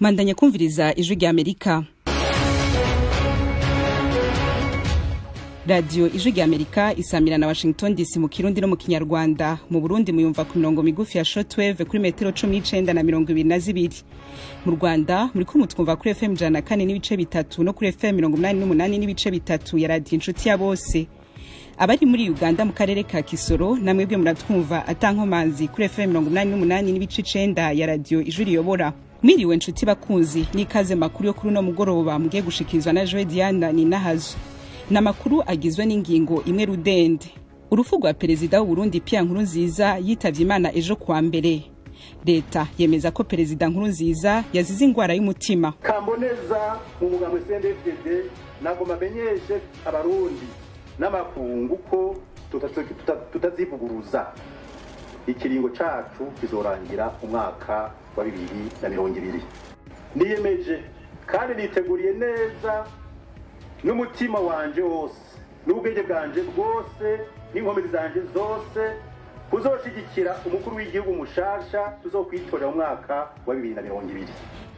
Mandanya kumviriza Ijwi rya Amerika. Radio Ijwi rya Amerika isamira na Washington DC mu Kirundi no mu Kinyarwanda. Mu Burundi muyumva ku mirongo migufi ya shortwave kuri metero 19 na 22. Mu Rwanda muri ko mutwumva kuri FM 104.3 no kuri FM 88.3 ya Radio Inshuti ya Bose. Abari muri Uganda mu karere ka Kisoro namwebwe muratwumva atankomanzi kuri FM 88.9 ya Radio Ijwi riyobora. Mwiriwe nshuti bakunzi, n'ikaze makuru yo kuri uno mugoroba mugiye gushikirizwa na Joy Diana ni Nahazo. Na makuru agizwe n'ingingo imwe rudende. Urupfu rwa perezida w'u Burundi Pierre Nkurunziza yitavye Imana ejo kuwa mbere. Leta yemeza ko perezida Nkurunziza yazize ingwara y'umutima. Kamboneza mu mugambwe CNDD-FDD nagoma menyeshe abarundi n'amakungu ko tutazivuguruza. Ikiringo cacu kizorangira umwaka wa 2020. Niyemeje kandi niteguriye neza n'umutima wanje wose n'ubwenge bwanje bwose n'inkomezi zanje zose kuzoshigikira umukuru w'igihugu mushasha tuzokwitorera umwaka wa 2020.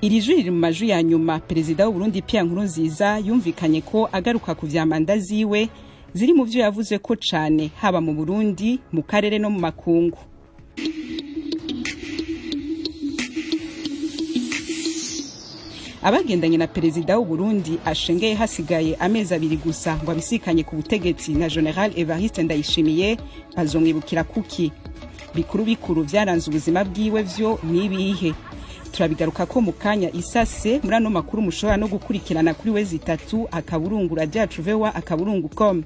Iri jwi riri mu majwi ya nyuma perezida w'u Burundi Pierre Nkurunziza yumvikanye ko agaruka ku vya manda ziwe ziri mu vyo yavuze ko cane haba mu Burundi, mu karere no mu makungu. Abagendanye na perezida w'u Burundi ashengeye hasigaye amezi abiri gusa ngo abisikanye ku butegetsi na General Evariste Ndayishimiye bazomwibukira kuki? Bikuru bikuru vyaranze ubuzima bwiwe vyo nibihe? Turabigaruka ko mukanya isase muri ano makuru mushobora no gukurikirana kuri wezi 3 akaburungu radiyo vewa akaburungu.com.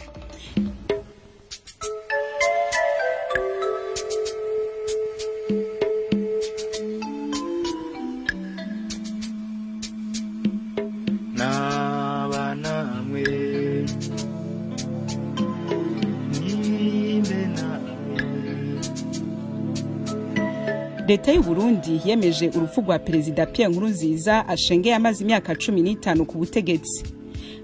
Leta y'u Burundi yemeje urupfu rwa perezida Pierre Nkurunziza ashengeye amazi imyaka 15 ku butegetsi.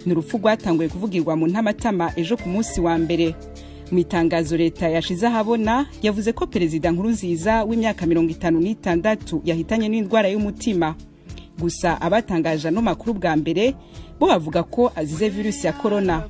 Ni urupfu rwatanguye kuvugirwa mu ntamatama ejo ku munsi wa mbere. Mu itangazo leta yashize ahabona yavuze ko perezida Nkurunziza w'imyaka 56 yahitanye n'indwara y'umutima. Gusa abatangaje no makuru bwa mbere bo bavuga ko azize virusi ya corona.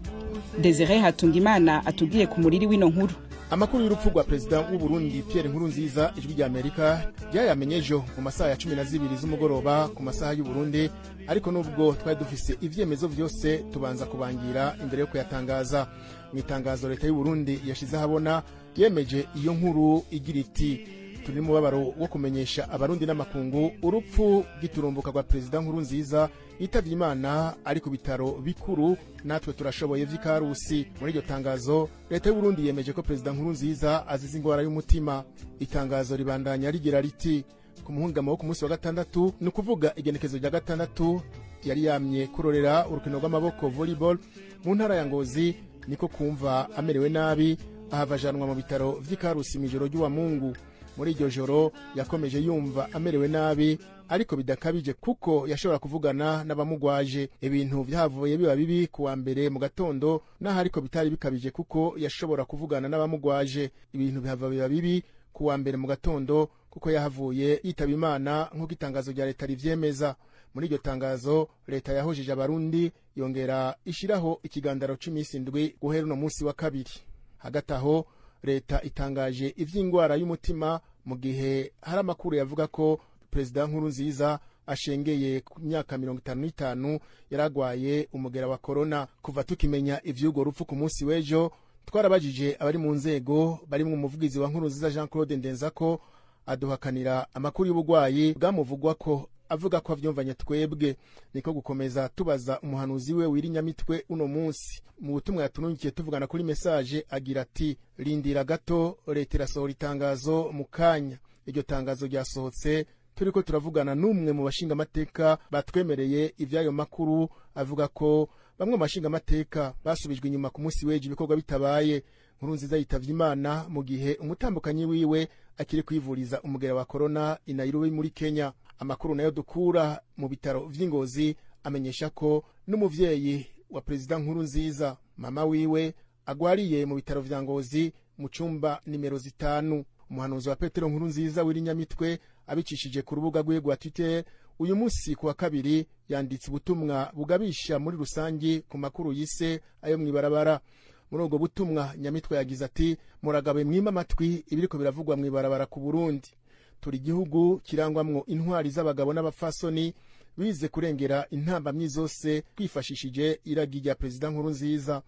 Desire Hatungimana atubwiye ku muriri w'ino nkuru. Amakuru y'urupfu rwa perezida w'u Burundi Pierre Nkurunziza Ijwi rya Amerika ryayamenye ejo mu masaha ya 12 z'umugoroba ku masaha y'u Burundi, ariko nubwo twari dufise ivyemezo vyose tubanza kubangira imbere yo kuyatangaza. Mu itangazo leta y'u Burundi yashize ahabona yemeje iyo nkuru igira iti: turi mu mubabaro wo kumenyesha abarundi n'amakungu urupfu giturumbuka rwa perezida Nkurunziza yitavye Imana ari ku bitaro bikuru natwe turashoboye vy'Ikarusi. Muri iryo tangazo leta y'u Burundi yemeje ko perezida Nkurunziza azize ingwara y'umutima. Itangazo ribandanya rigira riti: ku muhingamo wo ku munsi wa gatandatu, ni ukuvuga igenekezo rya gatandatu, yari yamye kurorera urukino rw'amaboko volleyball mu ntara ya Ngozi, niko kumva amerewe nabi ahava ajanwa mu bitaro vy'Ikarusi mw'ijoro ry'uwa Mungu. Muri iryo joro yakomeje yumva amerewe nabi ariko bidakabije kuko yashobora kuvugana n'abamugwaje. Ibintu vyahavuye biba bibi kuwa mbere mu gatondo naho ariko bitari bikabije kuko yashobora kuvugana n'abamugwaje. Ibintu bihava biba bibi kuwa mbere mu gatondo kuko yahavuye yitaba Imana nk'uko itangazo rya leta rivyemeza. Muri iryo tangazo leta yahojeje abarundi yongera ishiraho ikigandaro c'imisi 7 guhera uno munsi wa kabiri. Hagati aho leta itangaje ivy'ingwara y'umutima mu gihe hari amakuru yavuga ko perezida Nkurunziza ashengeye ku myaka 55 yaragwaye umugera wa corona. Kuva tukimenya ivy'ugo rupfu ku munsi w'ejo twarabajije abari mu nzego barimwo umuvugizi wa Nkurunziza Jean Claude Ndenzako aduhakanira amakuru y'ubugwayi bwamuvugwa ko avuga ko avyumvanye twebwe. Niko gukomeza tubaza umuhanuzi we Wirinyamitwe uno munsi. Mu butumwa yatunungiye tuvugana kuri message agira ati: rindira gato leta irasohora itangazo mu kanya. Iryo tangazo ryasohotse turiko turavugana n'umwe mu bashinga amateka batwemereye ivyayo makuru, avuga ko bamwe mu bashinga amateka basubijwe inyuma ku munsi w'ejo ibikorwa bitabaye. Nkurunziza yitavye Imana mu gihe umutambukanyi wiwe akiri kwivuriza umugera wa corona i Nairobi muri Kenya. Amakuru nayo dukura mu bitaro vy'Ingozi amenyesha ko n'umuvyeyi wa perezida Nkurunziza mama wiwe agwariye mu bitaro vya Ngozi mu cumba nimero 5. Umuhanuzi wa Petero Nkurunziza w'Irinyamitwe abicishije ku rubuga rwe rwa Twitter Uyu munsi kuwa kabiri yanditse ubutumwa bugabisha muri rusangi ku makuru yise ayo mwibarabara. Muri ubwo butumwa Nyamitwe yagize ati: muragabe mwima amatwi ibiriko biravugwa mwibarabara ku Burundi. Turi igihugu kirangwamwo intwari z'abagabo n'abafasoni bize kurengera intambamyi zose kwifashishije iragi rya Perezida Nkurunziza.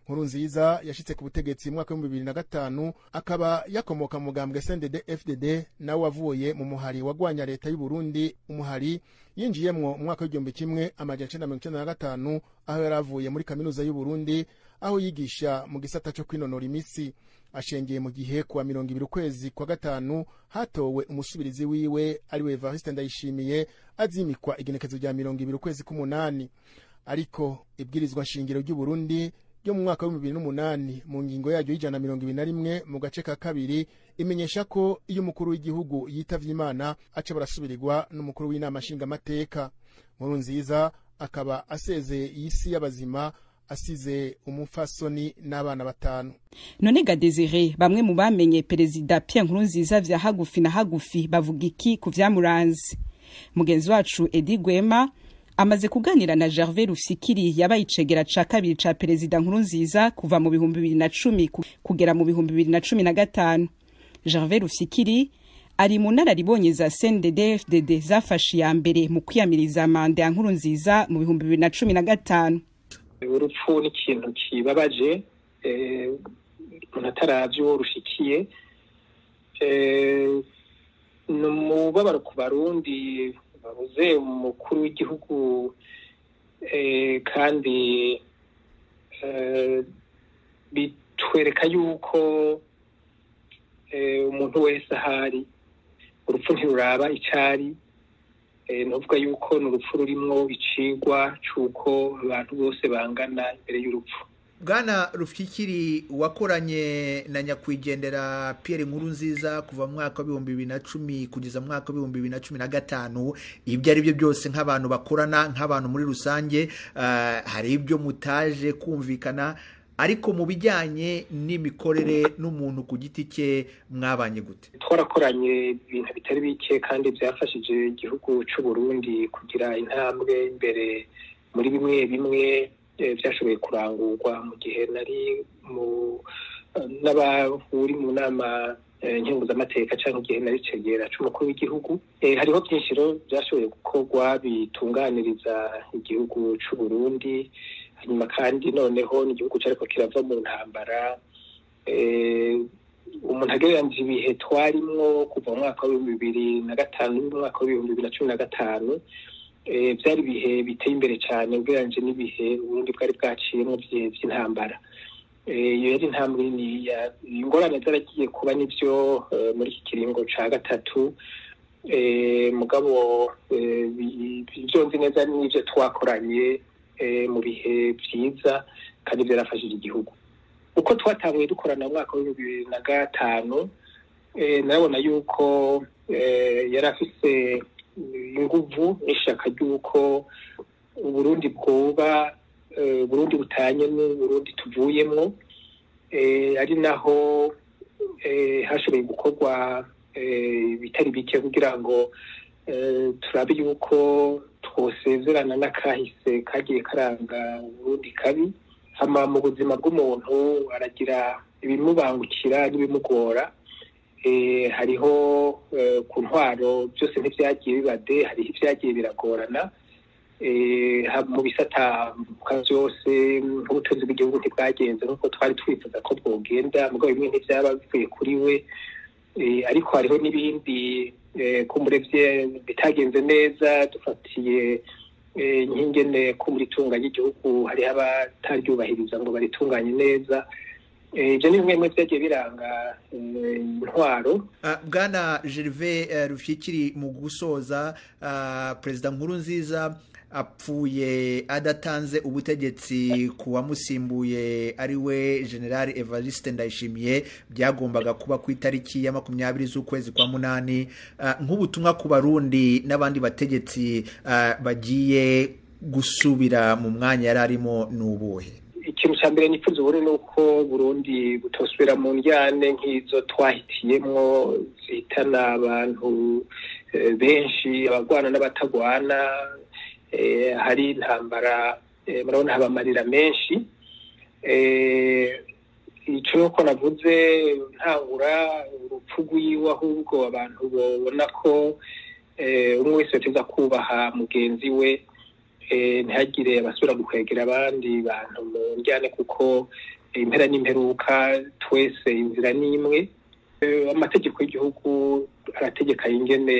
Nkurunziza yashitse ku butegetsi mu mwaka wa 2005, akaba yakomoka mu mugambwe CNDD FDD, nawe wavuye mu muhari wagwanya leta y'u Burundi, umuhari yinjiyemwo mu mwaka wa 1995, aho yaravuye muri kaminuza y'u Burundi aho yigisha mu gisata cyo kwinonora imitsi. Ashengeye mu gihe kuwa 20 ukwezi kwa gatanu hatowe umusubirizi wiwe ariwe Evariste Ndayishimiye, azimikwa igenekezo rya 20 ukwezi k'umunani. Ariko ibwirizwa nshingiro ry'u Burundi ryo mu mwaka wa 2008 mu ngingo yaryo y'ijana 21 mu gace ka kabiri imenyesha ko iyo umukuru w'igihugu yitavye Imana aca barasubirirwa n'umukuru w'inama nshingamateka. Nkurunziza akaba asezeye isi y'abazima asize umufasoni n'abana 5. None ga Desire, bamwe mu bamenye Perezida Pierre Nkurunziza vya hagufi na hagufi bavuga iki ku vyamuranze? Mugenzi wacu Edi Gwema amaze kuganira na Gervais Rufikiri yabaye icegera ca kabiri ca Perezida Nkurunziza kuva mu 2010 kugera mu 2015. Gervais Rufikiri ari mu nararibonye za CNDD FDD zafashe ya mbere mu kwiyamiriza manda ya Nkurunziza mu 2015. Urupfu ni ikintu kibabaje, umuntu ataravye uwo rushikiye. Ni umubabaro ku Barundi babuze umukuru w'igihugu, kandi bitwereka yuko umuntu wese ahari urupfu ntiruraba icari. Novuga yuko ni urupfu rurimwo icigwa c'uko abantu bose bangana imbere y'urupfu. Bwana Rufikiri, wakoranye na nyakwigendera Pierre Nkurunziza kuva mu mwaka wa 2010 kugeza mu mwaka wa 2015. Ibyo ari byo byose nk'abantu bakorana, nk'abantu muri rusange, hari ibyo mutaje kumvikana, ariko mu bijyanye n'imikorere n'umuntu ku giti cye mwabanye gute? Twarakoranye ibintu bitari bike kandi byafashije igihugu c'u Burundi kugira intambwe imbere muri bimwe bimwe byashoboye kurangurwa mu gihe nari mu n'abahuri mu nama nkenguzamateka canke igihe nari cegera c'umukuru w'igihugu. Hariho byinshi rero byashoboye gukorwa bitunganiriza igihugu c'u Burundi. Hanyuma kandi noneho n'igihugu cariko kirava mu ntambara. Umuntu agereranije ibihe twarimwo kuva mu mwaka wa 2005 n'umwaka wa 2015, byari ibihe biteye imbere cyane ugereranije n'ibihe Uburundi bwari bwaciyemwo vy'intambara. Iyo yari intambwe nini. Ingorane zaragiye kuba nivyo muri iki kiringo ca gatatu, mugabo ivyo nzi neza n'ivyo twakoranye mu bihe vyiza kandi byarafashije igihugu. Uko twatanguye dukorana mu mwaka wa 2005, narabona yuko yari afise inguvu n'ishaka ry'uko Uburundi bwoba Burundi butanye n'Uburundi tuvuyemwo, ari naho hashoboye gukorwa bitari bike kugira ngo turabe yuko twosezerana n'akahise kagiye karanga Uburundi kabi. Hama mu buzima bw'umuntu aragira ibimubangukira n'ibimugora. Hariho ku ntwaro byose ntivyagiye bibade, hariho ivyagiye biragorana mu bisata byose. Nk'ubutunzi bw'igihugu ntibwagenze nk'uko twari twifuza ko bwogenda, mugabo bimwe ntivyaba bivuye kuri we, ariko hariho n'ibindi kumurevye bitagenze neza. Dufatiye nk'ingene ko muri tunga y'igihugu hariho abataryubahiriza ngo baritunganye neza. Ibyo ni bimwe mu byagiye biranga intwaro. Bwana Gervais Rufyikiri, mu gusoza, Perezida Nkurunziza apfuye adatanze ubutegetsi ku wamusimbuye ari we General Evariste Ndayishimiye, byagombaga kuba ku itariki ya 20 z'ukwezi kwa 8. Nk'ubutumwa ku Barundi n'abandi bategetsi bagiye gusubira mu mwanya yari arimo n'ubuhe? Ikintu ca mbere nifuza uburundi ni uko Burundi butosubira mu ndyane nk'izo twahitiyemwo zihitana abantu Benshi abagwana n'abatagwana, hari intambara, murabona haba amarira menshi. Ico ko navuze ntangura urupfu rwiwe, ahubwo abantu babona ko umwe wese yoteza kubaha mugenzi we, ntihagire abasubira gukwegera abandi bantu mu njyane, kuko impera n'imperuka twese inzira ni imwe. Amategeko y'igihugu arategeka ingene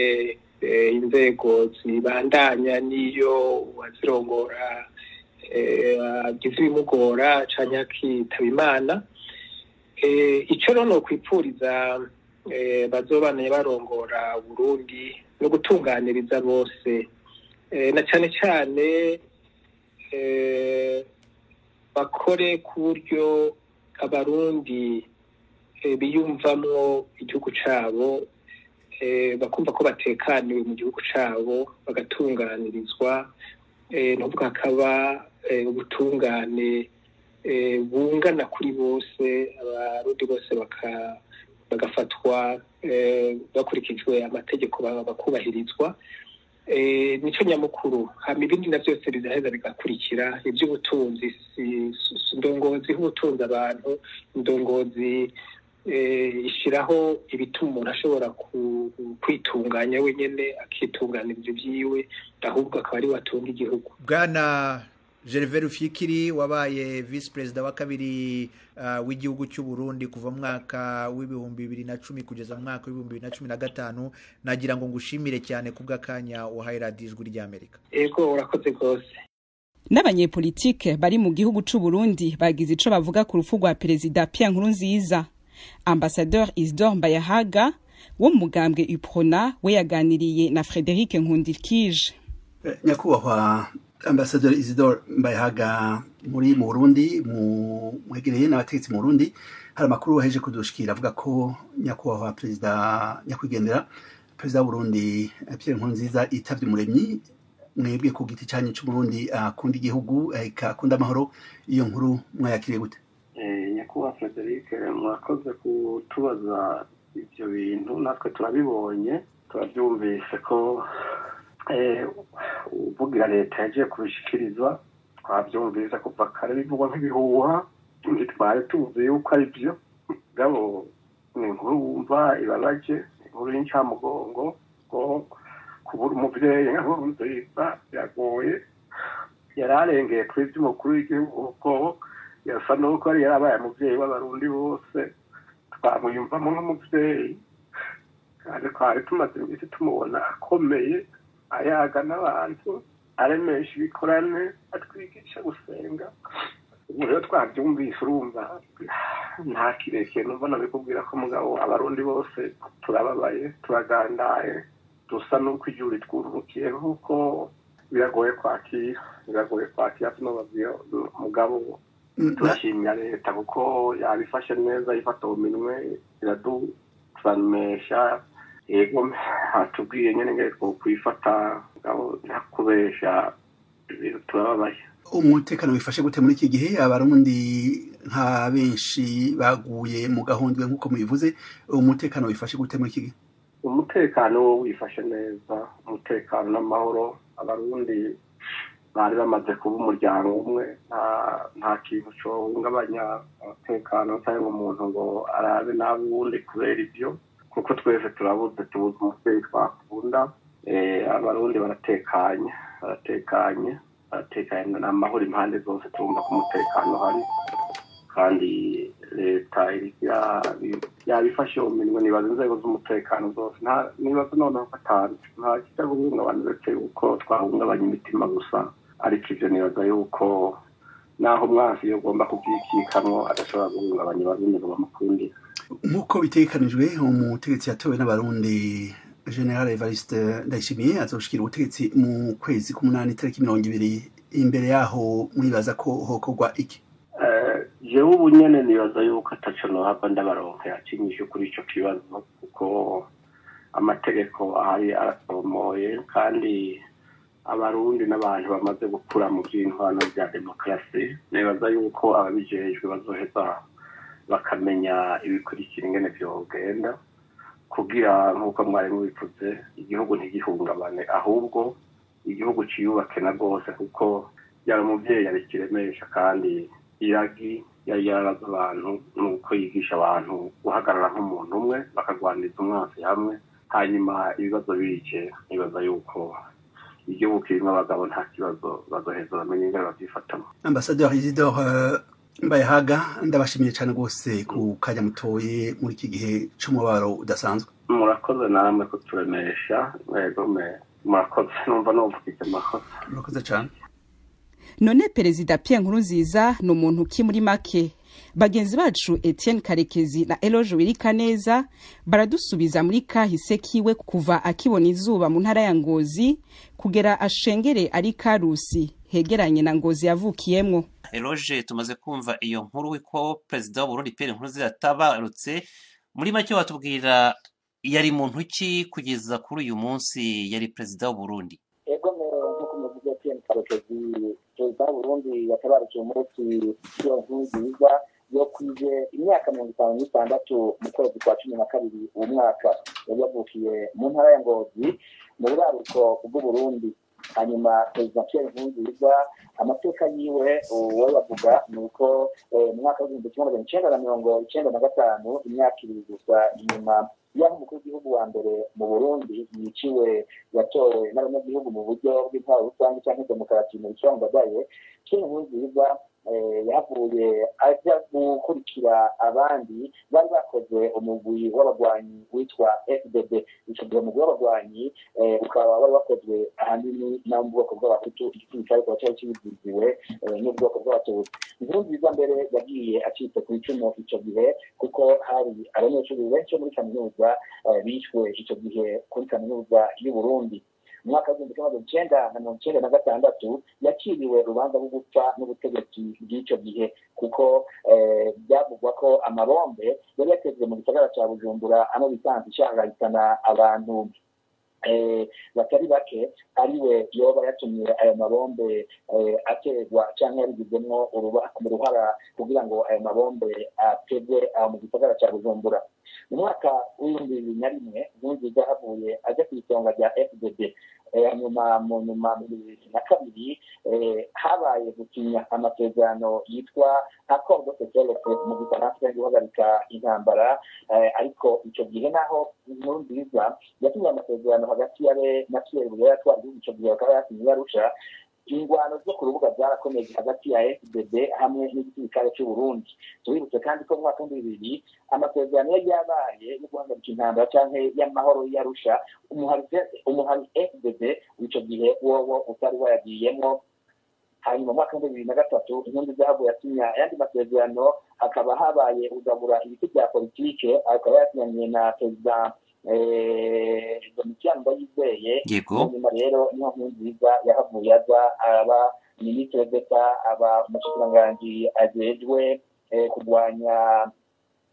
inzego zibandanya, niyo uwazirongora agize ibimugora canke akitaba Imana. Ico rero nokwipfuriza bazobandanya barongora Burundi no gutunganiriza bose, na cane cane bakore ku buryo Abarundi biyumvamwo igihugu cabo, bakumva ko batekaniwe mu gihugu cabo, bagatunganirizwa, nukuvuga hakaba ubutungane bungana kuri bose, Abarundi bose bagafatwa bakurikijwe amategeko, bakubahirizwa. Nico nyamukuru. Hama ibindi na vyose bizaheza bigakurikira. Ivy'ubutunzi, indongozi y'ubutunzi abantu, indongozi ishiraho ibituma umuntu ashobora kwitunganya wenyene, akitunganiriza ivyiwe, ahubwo akaba ari we atunga igihugu. Bwana Gervais Rufyikiri, wabaye vice perezida wa kabiri w'igihugu cy'u Burundi kuva mu mwaka w'2010 kugeza mu mwaka w'2015, nagira ngo ngushimire cyane kubw'akanya wahaye Radiyo Ijwi ry'Amerika. Ego, urakoze rwose. N'abanyepolitike bari mu gihugu c'u Burundi bagize ico bavuga ku rupfu rwa perezida Pierre Nkurunziza. Ambassadeur Isidore Mbayahaga wo mu mugambwe UPRONA we yaganiriye na Frédéric Nkundikije. Nyakubahwa Ambassadeur Isidore Mbayahaga, muri mu Burundi mwegereye n'abategetsi mu Burundi, hari amakuru waheje kudushikira avuga ko nyakubahwa perezida, nyakwigendera perezida w'u Burundi Pierre Nkurunziza yitavye Umuremyi. Mwebwe ku giti canyu c'Umurundi akunda igihugu, eka akunda amahoro, iyo nkuru mwayakiriye gute? Nyakubahwa Frederic, mwakoze kutubaza ibyo bintu. Natwe turabibonye, turabyumvise ko uvugira leta yagiye kubishikiriza. Twabyumvise kuva kare bivugwa nk'ibihuha, ntitwari tuzi yuko ari byo. Gabo ni inkuru wumva ibabaje, inkuru y'incamugongo, ko kubura umuvyeyi nka Nkurunziza biragoye. Yari arengeye kuri ivy'umukuru w'igihugu, kuko yasa n'uko yari yarabaye umuvyeyi w'Abarundi bose. Twamuyumvamo nk'umuvyeyi, kandi twari tumaze iminsi tumubona akomeye, ayaga n'abantu, aremesha ibikorane, atwigisha gusenga. Ubu rero twabyumvise, urumva nta kirekire numva nabikubwira ko, mugabo Abarundi bose turababaye, turagandaye, dusa n'uko ijuru ritwururukiye, kuko biragoye kwakira, biragoye kwakira. Tunababwiye, mugabo turashimira leta kuko yabifashe neza, ifata mu minwe, iraduturemesha. Yego, atubwiye nyene ngene twokwifata, mugabo ntakubesha, ibintu turababaye. Umutekano wifashe gute muri iki gihe? Abarundi nka benshi baguye mu gahundwe nk'uko mubivuze, umutekano wifashe gute muri iki gihe? Umutekano wifashe neza, umutekano n'amahoro. Abarundi bari bamaze kuba umuryango umwe, nta kintu cohungabanya umutekano cyangwa umuntu ngo arabe nabi uwundi kubera ibyo, kuko twese turabuze, tubuze umuvyeyi twakunda. Abarundi baratekanye, baratekanye, baratekanye, ni amahoro impande zose. Turumva ko umutekano uhari, kandi leta yabifashe mu minwe. Nibaza inzego z'umutekano zose, nibaza noneho ko nta kijya guhungabana, uretse yuko twahungabanya imitima gusa. Ariko ivyo nibaza yuko naho umwansi iyo ugomba kubyikikamwo adashobora guhungabanya Abarundi ngo bamukundire. Nk'uko bitegekanijwe, umutegetsi yatowe n'Abarundi General Evariste Ndayishimiye azoshikira ubutegetsi mu kwezi k'umunani, itariki 20. Imbere yaho mwibaza ko hokorwa iki? Jewe ubu nyene nibaza yuko ataco nohava ndabaronka yacinyishe kuri ico kibazo, kuko amategeko ahari aratomoye, kandi Abarundi n'abantu bamaze gukura mu vy'intwano vya demokarasi. Nibaza yuko ababijejwe bazoheza bakamenya ibikurikira ingene vyogenda. Kugira nk'uko mwari mubivuze, igihugu ntigihungabane, ahubwo igihugu ciyubake na rwose, kuko yari umuvyeyi, yari kiremesha, kandi iragi yari yaraze abantu nuko yigisha abantu guhagarara nk'umuntu umwe, bakagwaniriza umwansi hamwe, hanyuma ibibazo bice. Nibaza yuko igihugu kirimwo abagabo, nta kibazo, bazoheza bamenye ingene bavyifatamo. Ambasaderi Isidore Mbayahaga, ndabashimiye cyane rwose ku kanya mutoye muri iki gihe c'umubabaro udasanzwe. Murakoze namwe kuturemesha. Yego, murakoze. Numva numvugije amakosa. Murakoze cyane. None Perezida Pierre Nkurunziza ni umuntu ki muri make? Bagenzi bacu Etienne Karekezi na Eloge Wirikaneza baradusubiza muri kahise kiwe, kuva akibona izuba mu ntara ya Ngozi kugera ashengere ari Karusi hegeranye na Ngozi yavukiyemwo. Eloge, tumaze kumva iyo nkuru ko perezida w'Uburundi Pierre Nkurunziza yatabarutse. Muri make watubwira yari muntu ki kugeza kuri uyu munsi yari perezida w'Uburundi? Ego, nk'uko muvuze, Pierre Karekezi, perezida w'Uburundi yatabarutse umunsi Pierre Nkurunziza yokwije imyaka 56 mu kwezi kwa 12 uwo mwaka. Yari yavukiye mu ntara ya Ngozi mu buraruko bw'Uburundi. Hanyuma perezida Pierre Nkurunziza, amateka yiwe uwo bavuga ni uko mu mwaka w'1995, imyaka 2 gusa inyuma y'aho umukuru w'igihugu wa mbere mu Burundi yiciwe yatowe n'abanyagihugu mu buryo bw'intwaro rusange canke demokarasi mu Ndadaye, Pierre Nkurunziza yavuye aja gukurikira abandi bari bakoze umugwi w'abagwanyi witwa FDD. Ico gihe umugwi w'abagwanyi ukaba wari wakozwe ahanini n'abo mu bwoko bw'Abahutu, igitsina cari kuba cari kibiziziwe n'ubwoko bw'Abatutsi. Nkurunziza mbere yagiye acitse ku icumu ico gihe, kuko hari abanyeshuri benshi bo muri kaminuza bishwe ico gihe kuri Kaminuza y'Uburundi. Mu mwaka w'1996 yakiriwe urubanza rwo gupfa n'ubutegetsi bw'icyo gihe, kuko byavugwa ko amabombe yari yatezwe mu gisagara ca Bujumbura, amwe bisanzwe ishahitana abantu batari bake, ariwe yoba yatumye ayo mabombe aterwa canke yabigizemwo uruhara kugira ngo ayo mabombe ategwe mu gisagara ca Bujumbura. Mu mwaka w'2001 Nkurunziza havuye aja ku isonga rya FDD. Hanyuma mu nyuma, mu 2002, habaye gusinya amasezerano yitwa Accord de cessez-le-feu mu gifaransa, yo guhagarika intambara. Ariko ico gihe naho Nkurunziza yasinye amasezerano hagati yabe na Pierre Buyoya yatwara igihugu ico gihe, bakaba yasinye Arusha, ingwano zo ku rubuga zarakomeje hagati ya FDD hamwe n'igisirikare c'u Burundi. Tubibutse kandi ko mu mwaka w'2000 amasezerano yari yabaye yo guhagarika intambara canke y'amahoro y'Arusha, umuhari FDD ico gihe wowo utari wayagiyemwo. Hanyuma mu mwaka w'2003 Nkurunziza yahavuye asinya ayandi masezerano, hakaba habaye kugabura ibiti bya politike, akaba yasinyanye na perezida Domitien Ndayizeye. Nyuma rero niho Nkurunziza yahavuye aza aba ministre d'État, aba umushikiranganji ajejwe kurwanya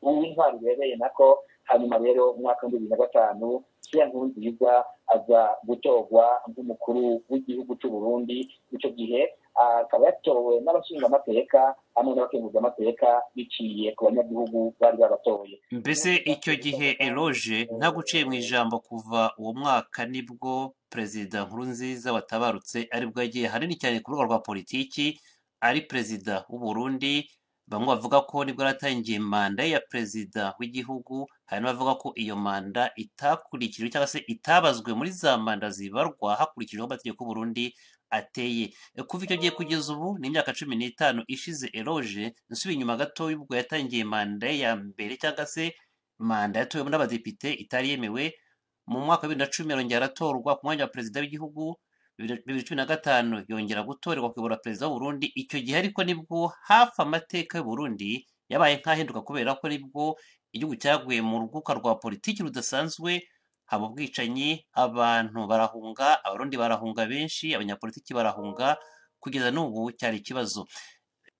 uw'intwaro ibereye nako. Hanyuma rero mu mwaka w'2005 Pierre Nkurunziza aza gutorwa nk'umukuru w'igihugu c'u Burundi. Ico gihe akaba yatowe n'abashingamateka hamwe n'abakenguzamateka biciye ku banyagihugu bari babatoye. Mbese icyo gihe, Eloge, ntaguciye mu ijambo, kuva uwo mwaka nibwo perezida Nkurunziza watabarutse aribwo yagiye hanini cyane ku rubuga rwa politiki ari perezida w'Uburundi. Bamwe bavuga ko nibwo yaratangiye manda ye ya perezida w'igihugu, hari n'abavuga ko iyo manda itakurikijwe cyangwa se itabazwe muri za manda zibarwa hakurikijwe amategeko y'Uburundi ateye. Kuva icyo gihe kugeza ubu ni imyaka 15 ishize. Eloge, nsubiye inyuma gato, ubwo yatangiye manda ye ya mbere cyangwa se manda yatowemo n'abadepite itari yemewe, mu mwaka wa 2010 arongera aratorwa ku mwanya wa perezida w'igihugu. 2015 yongera gutorerwa kuyobora perezida w'Uburundi. Icyo gihe ariko nibwo hafi amateka y'Uburundi yabaye nk'ahinduka, kubera ko nibwo igihugu cyaguye mu rwuka rwa politiki rudasanzwe, haba ubwicanyi, abantu barahunga, Abarundi barahunga benshi, abanyapolitiki barahunga, kugeza n'ubu cyari ikibazo.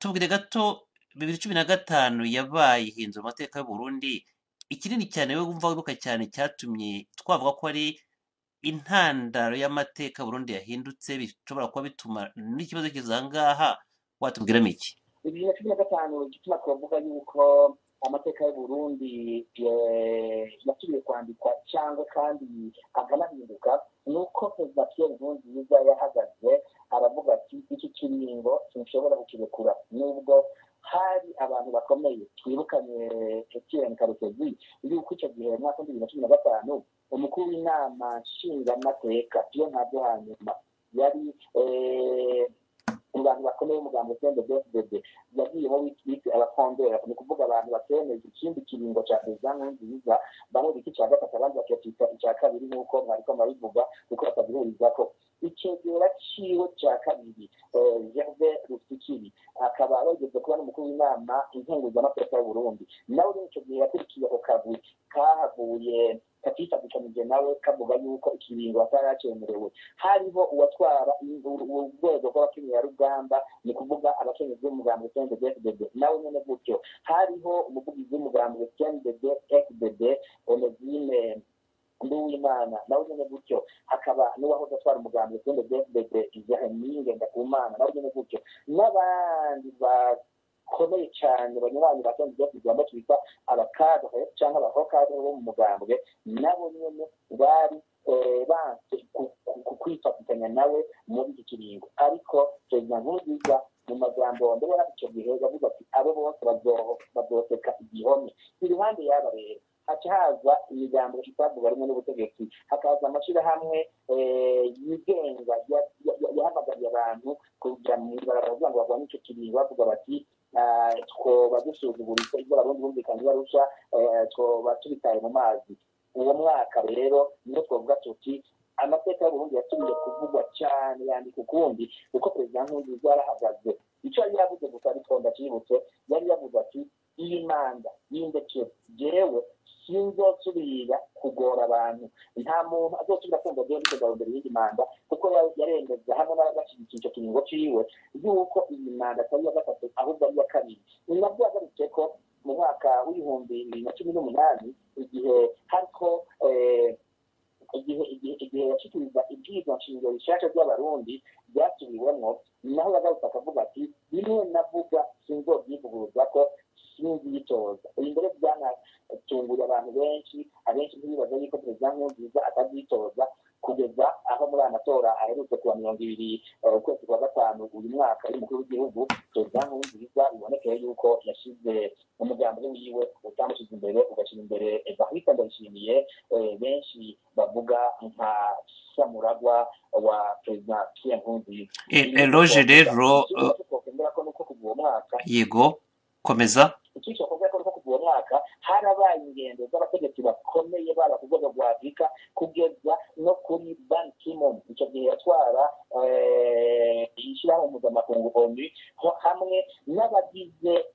Tubwire gato, 2015 yabaye ihindura amateka y'Uburundi, ikinini cyane we wumva wibuka cyane cyatumye twavuga ko ari intandaro y'amateka Burundi yahindutse, bishobora kuba bituma n'ikibazo kiza aha ngaha, watubwiramo iki? 2015, igituma twavuga yuko amateka y'Uburundi yasubiye. kwandikwa cyangwa kandi akanahinduka, ni uko Perezida Pierre Nkurunziza yahagaze aravuga ati iki kiringo sinshobora kukirekura, nubwo hari abantu bakomeye. Twibukanye Etienne Karekezi yuko icyo gihe mu mwaka wa 2015 umukuru w'inama nshingamateka iyo ntabyo hanyuma yari mu bantu bakomeye b'umugambi CNDD-FDD yagiyemo bise abakondera, ni ukuvuga abantu batemeza ikindi kiringo cya Perezida Nkurunziza, bamwe bita icya gatatu, abandi bakacyita icya kabiri, nk'uko mwariko murabivuga, kuko batagihurizako. Icegera ciwe cya kabiri, Gervais Rufyikiri, akaba yageze kuba n'umukuru w'inama nkenguzamateka y'u Burundi, nawe muri ico gihe yakurikiye ako kagwi kahavuye katifatikanije nawe kavuga yuko ikiringo ataracemerewe. Hariho uwatwara urwego rw'abakenyerarugamba, ni kuvuga abakenyezi b'umugambi CNDD-FDD, nawe nyene gutyo. Hariho umuvugizi w'umugambi CNDD-FDD, Onesime Nduwimana, nawe nyene gutyo. Hakaba n'uwahoze atwara umugambi CNDD-FDD, Jeremie Ngendakumana, nawe nyene gutyo, n'abandi bakomeye cyane banywanyi ba CNDD-FDD, bamwe twita abakadre cyangwa abahokadre bo mu mugambwe, nabo nyene bari banse kwifatikanya nawe muri iki kiringo. Ariko Perezida Nkurunziza mu majambo mbere yari icyo gihe yavuze ati abo bose bazoseka igihome. Iruhande y'aba rero haca haza imigambo itavuga rumwe n'ubutegetsi, hakaza amashyirahamwe yigenga yahamagariye abantu kuja mw'ibarabara kugira ngo barwanye ico kiringo, bavuga bati twoba dusuzuguritse ibyo Abarundi bumvikanye barusha, twoba tubitaye mu mazi. Uwo mwaka rero niyo twavuga tuti amateka y'Uburundi yasubiye kuvugwa cyane, yandika ukundi, kuko Perezida Nkurunziza yarahagaze. Icyo yari yavuze gusa, ariko ndacyibutse, yari yavuze ati iyi manda y'indekero, jewe sinzosubira kugora abantu, nta muntu azosubira kumva jewe ndiko ndarondera iyindi manda, kuko yaremeza hamwe n'abashyigikiye icyo kiringo ciwe yuko iyi manda atari iya gatatu ahubwo ari iya kabiri. Ni nabwo yagarutse ko mu mwaka w'2018, igihe hariko igihe yashikiriza ibwirizwa nshingiro rishasha ry'Abarundi ryasubiwemwo, naho yagarutse akavuga ati bimwe navuga sinzovyivuguruza ko sinzitoza. Ibi mbere byanatunguye abantu benshi, abenshi ntibibaza yuko Perezida Nkurunziza atavyitoza, kugeza aho muri aya matora aherutse kuwa 20 ukwezi kwa gatanu uyu mwaka y'umukuru w'igihugu, Perezida Nkurunziza bibonekeye yuko yashize umugambi wiwe utamushyize imbere, ugashyira imbere Evariste Ndayishimiye, benshi bavuga nka samuragwa wa Perezida Pierre Nkurunziza. Eloge rero Twokongera ko nuko kuva uwo mwaka Yego, komeza. Icyo twavuga ko kuva uwo mwaka harabaye ingendo z'abategetsi bakomeye, baba ku rwego rwa Afurika kugeza no kuri Ban Ki-moon, icyo gihe yatwara ishyirahamwe mpuzamakungu ONU, hamwe n'abagize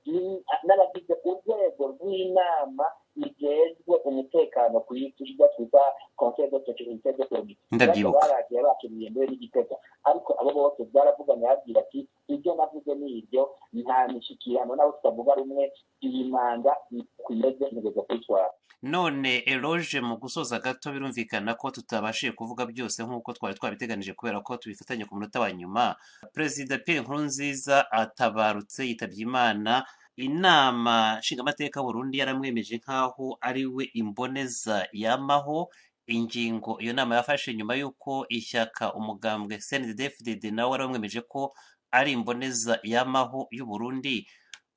urwego rw'inama ijejwe umutekano ku isi, ibyo twita Conseil de sécurité de l'ONU. Ndabyibuka. Baragiye bakiriye mbere n'igitega, ariko abo bose baravuganye, babwira ati ibyo navuze ni ibyo, nta mishyikirano nabo tutavuga rumwe, iyi manda ikomeze ntegeza kuyitwara. None Eloge, mu gusoza gato, birumvikana ko tutabashije kuvuga byose nk'uko twari twabiteganije kubera ko tubifatanye ku munota wa nyuma. Perezida Pierre Nkurunziza atabarutse, yitabye Imana, inama nshingamateka Burundi yaramwemeje nk'aho ari we imboneza yamaho. Ingingo iyo nama yafashe nyuma y'uko ishyaka umugambwe CNDD-FDD nawe waramwemeje ko ari imboneza yamaho y'u Burundi.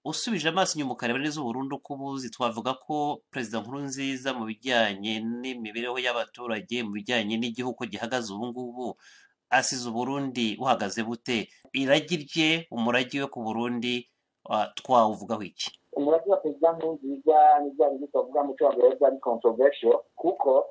Usubije amaso inyuma ukareba neza Uburundi uko ubuzi, twavuga ko Perezida Nkurunziza mu bijyanye n'imibereho y'abaturage, mu bijyanye n'igihugu gihagaze ubu ngubu, asize Uburundi buhagaze bute? Iragi rye, umurage we ku Burundi, twawuvugaho iki? Umurage wa Perezida Nkurunziza ni bya bindi twavuga mu cyongereza ari controversial, kuko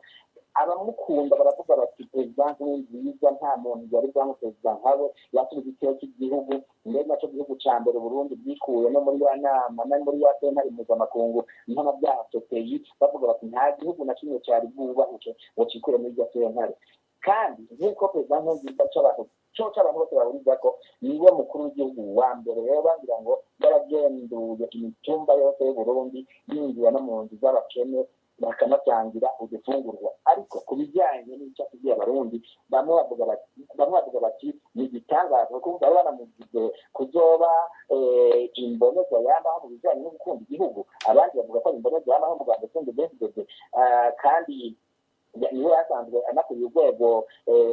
abamukunda baravuga bati Perezida Nkurunziza nta muntu yari bwamu perezida nkawe, yasubiza igitero cy'igihugu, mbere nacyo gihugu cya mbere Burundi bwikuye no muri ya nama no muri ya sentare mpuzamakungu mpanabyaha CPI, bavuga bati nta gihugu na kimwe cyari bwubahuke ngo cikure muri iryo sentare. Kandi nk'uko Perezida Nkurunziza cy'abantu cyo cy'abantu bose bahuriza ko niwe mukuru w'igihugu wa mbere rero bagira ngo yaragenduye imitumba yose y'u Burundi, yinjira no mu nzu z'abakene bakanatangira udufungurwa. Ariko ku bijyanye n'icyo akubwiye Abarundi, bamwe bavuga bati ni igitangaza, kuko bari banamugize kuzoba imboneza yamaho mu bijyanye no gukunda igihugu, abandi bavuga ko ari imboneza yamaho mu Rwanda CNDD-FDD. Kandi niwe yasanzwe anakuriye urwego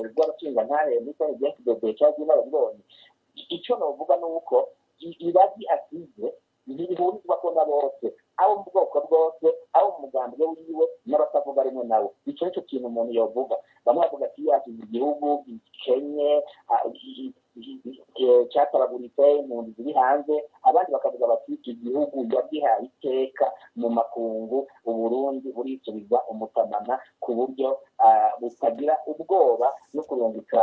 rw'abashingantahe muri CNDD-FDD cyangwa inararibonye. Icyo novuga ni uko iragi asize ntibihurizwako na bose, abo mu bwoko bwose, abo mu mugambwe wiwe n'abatavuga rimwe nawe. Icyo nicyo kintu umuntu yovuga. Bamwe bavuga ati asize igihugu gikenye, cyataraguritse, impunzi ziri hanze. Abandi bakavuga bati igihugu yagihaye iteka mu makungu, Uburundi burisubiza umutamana ku buryo butagira ubwoba no kurungika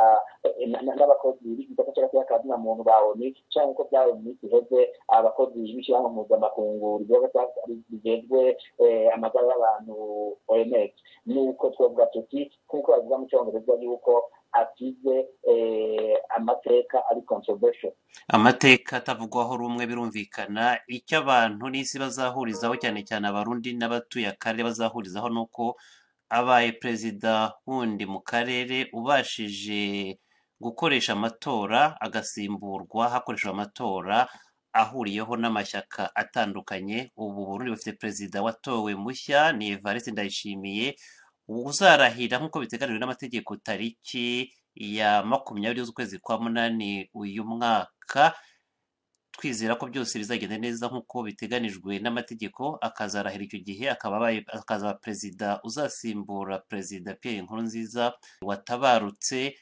n'abakozi b'igisata cy'akazina muntu ba ONU, cyangwa uko byabaye mu minsi iheze abakozi b'ishyirahamwe mpuzamakungu rigejwe amagara y'abantu OMS. Nuko twavuga tuti nk'uko babivuga mu cyongereza yuko asize amateka ari controversial, amateka atavugwaho rumwe. Birumvikana icyo abantu n'isi bazahurizaho, cyane cyane Abarundi n'abatuye akarere bazahurizaho, ni uko abaye perezida wundi mu karere ubashije gukoresha amatora, agasimburwa hakoreshejwe amatora ahuriyeho n'amashyaka atandukanye. Ubu Burundi bufite perezida watowe mushya, ni Evariste Ndayishimiye, uzarahira nk'uko biteganijwe n'amategeko tariki ya 20 z'ukwezi kwa 8 uyu mwaka. Twizera ko byose bizagenda neza nk'uko biteganijwe n'amategeko, akazarahira icyo gihe, akazaba perezida uzasimbura Perezida Pierre Nkurunziza watabarutse.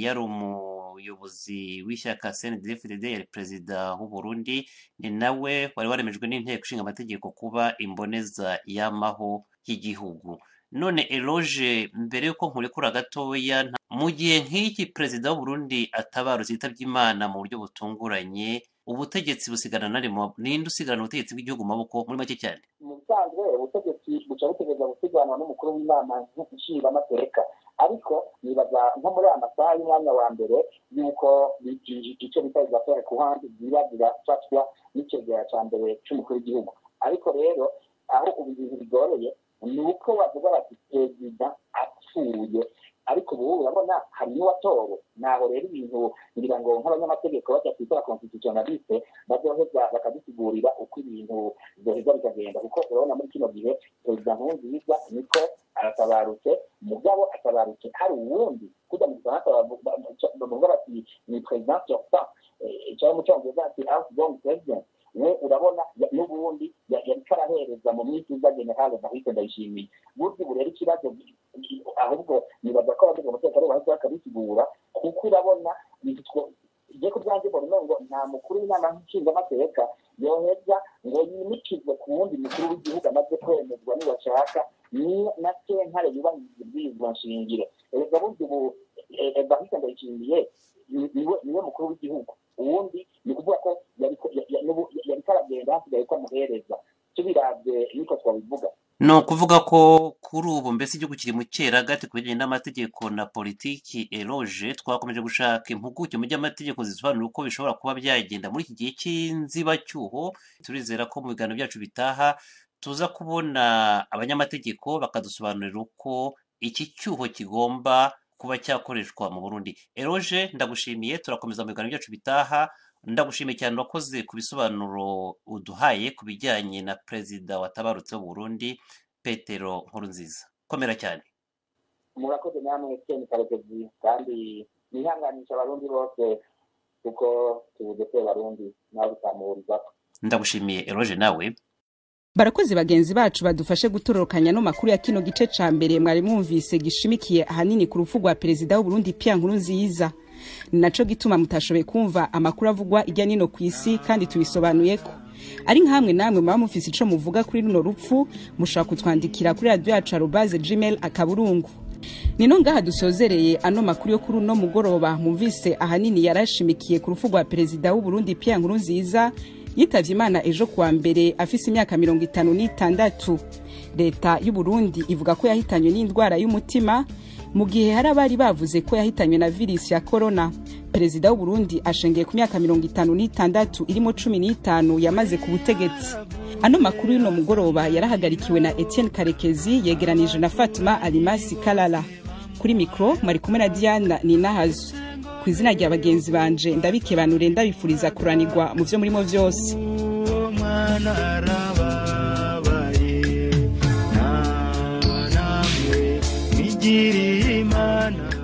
Yari umuyobozi w'ishyaka CNDD-FDD, yari perezida w'u Burundi, ni nawe wari waremejwe n'inteko ishinga amategeko kuba imboneza y'amaho y'igihugu. None Eloge, mbere y'uko nkurekura gatoya, mu gihe nk'iki perezida w'u Burundi atabarutse, yitabye Imana mu buryo butunguranye, ubutegetsi busigana na ninde usigarana ubutegetsi bw'igihugu mu maboko muri make cyane? Mu bisanzwe ubutegetsi buca butegereza gusiganwa n'umukuru w'inama nshingamateka, ariko nibaza nko muri aya masaha y'umwanya wa mbere yuko icyo bita izafere ku handi ziba zirafatwa n'icegera cya mbere cy'umukuru w'igihugu. Ariko rero aho ubu ibintu bigoreye ni uko bavuga bati perezida apfuye, ariko ubu urabona hari n'uwatowe. Naho rero ibintu ngira ngo nk'abanyamategeko bajya kwitara constitutionnaliste bazoheza bakadusigurira uko ibintu byoheza bikagenda, kuko urabona muri kino gihe perezida Nkurunziza niko aratabarutse, mugabo atabarutse hari uwundi kujya mu gifaransa bavuga bati ni president sortant, cyangwa mu cyongereza ati outgoing president. We urabona n'ubundi yariko arahereza mu minsi iza General Evariste Ndayishimiye. Burya ubu rero ikibazo ahubwo nibaza ko abategeka umutekano bahise bakabisigura, kuko urabona je ku bwanjye mbona ngo nta mukuru w'inama nshingamateka yoheza ngo yimikizwe ku wundi mukuru w'igihugu amaze kwemezwa nibashaka na sentare yubahiriza ibwirizwa nshingiro. Erega burya ubu Evariste Ndayishimiye niwe mukuru w'igihugu, uwundi ni ukuvuga ko yariko aragenda hasigaye ko amuhereza. Tubiravye niko twabivuga. Ni ukuvuga ko kuri ubu mbese igihugu kiri mu cyeragati ku bijyanye n'amategeko na politiki. Eloge, twakomeje gushaka impuguke mu by'amategeko zisobanura uko bishobora kuba byagenda muri iki gihe cy'inzibacyuho. Turizera ko mu biganiro byacu bitaha tuza kubona abanyamategeko bakadusobanurira uko iki cyuho kigomba kuba cyakoreshwa mu Burundi. Eloge, ndagushimiye, turakomeza mu biganiro byacu bitaha. Ndagushimiye cyane, wakoze ku bisobanuro uduhaye ku bijyanye na perezida watabarutse w'u Burundi Petero Nkurunziza. Komera cyane. Murakoze namwe Etienne Karekezi, kandi nihanganisha Abarundi bose kuko tubuze ko Abarundi nawe bitamuhurizako. Ndagushimiye Eloge nawe. Barakoze bagenzi bacu badufashe gutororokanya no makuru ya kino gice ca mbere mwari mwumvise gishimikiye ahanini ku rupfu rwa perezida w'u Burundi Pierre Nkurunziza. Naco gituma mutashoboye kumva amakuru avugwa ijya nino ku isi, kandi tubisobanuye ko ari nkamwe namwe muba mufise ico muvuga kuri runo rupfu, mushaka kutwandikira kuri radio yacu @gmail.com. Nino ngaha dusozereye ano makuru yo kuri uno mugoroba mwumvise ahanini yarashimikiye ku rupfu rwa perezida w'u Burundi Pierre Nkurunziza yitavye Imana ejo kuwa mbere afise imyaka 56. Leta y'u Burundi ivuga ko yahitanywe n'indwara y'umutima, mu gihe hari abari bavuze ko yahitanywe na virus ya corona. Perezida w'u Burundi ashengeye ku myaka 56 irimo 15 yamaze ku butegetsi. Ano makuru y'uno mugoroba yarahagarikiwe na Etienne Karekezi, yegeranije na Fatuma Alimasi Kalala. Kuri mikro mwari kumwe na Diana Ninahazu. Ku izina rya bagenzi banje ndabikebanure, ndabifuriza kuranirwa mu vyo murimo vyose. Mwana arababaye. Yatugiriye Imana.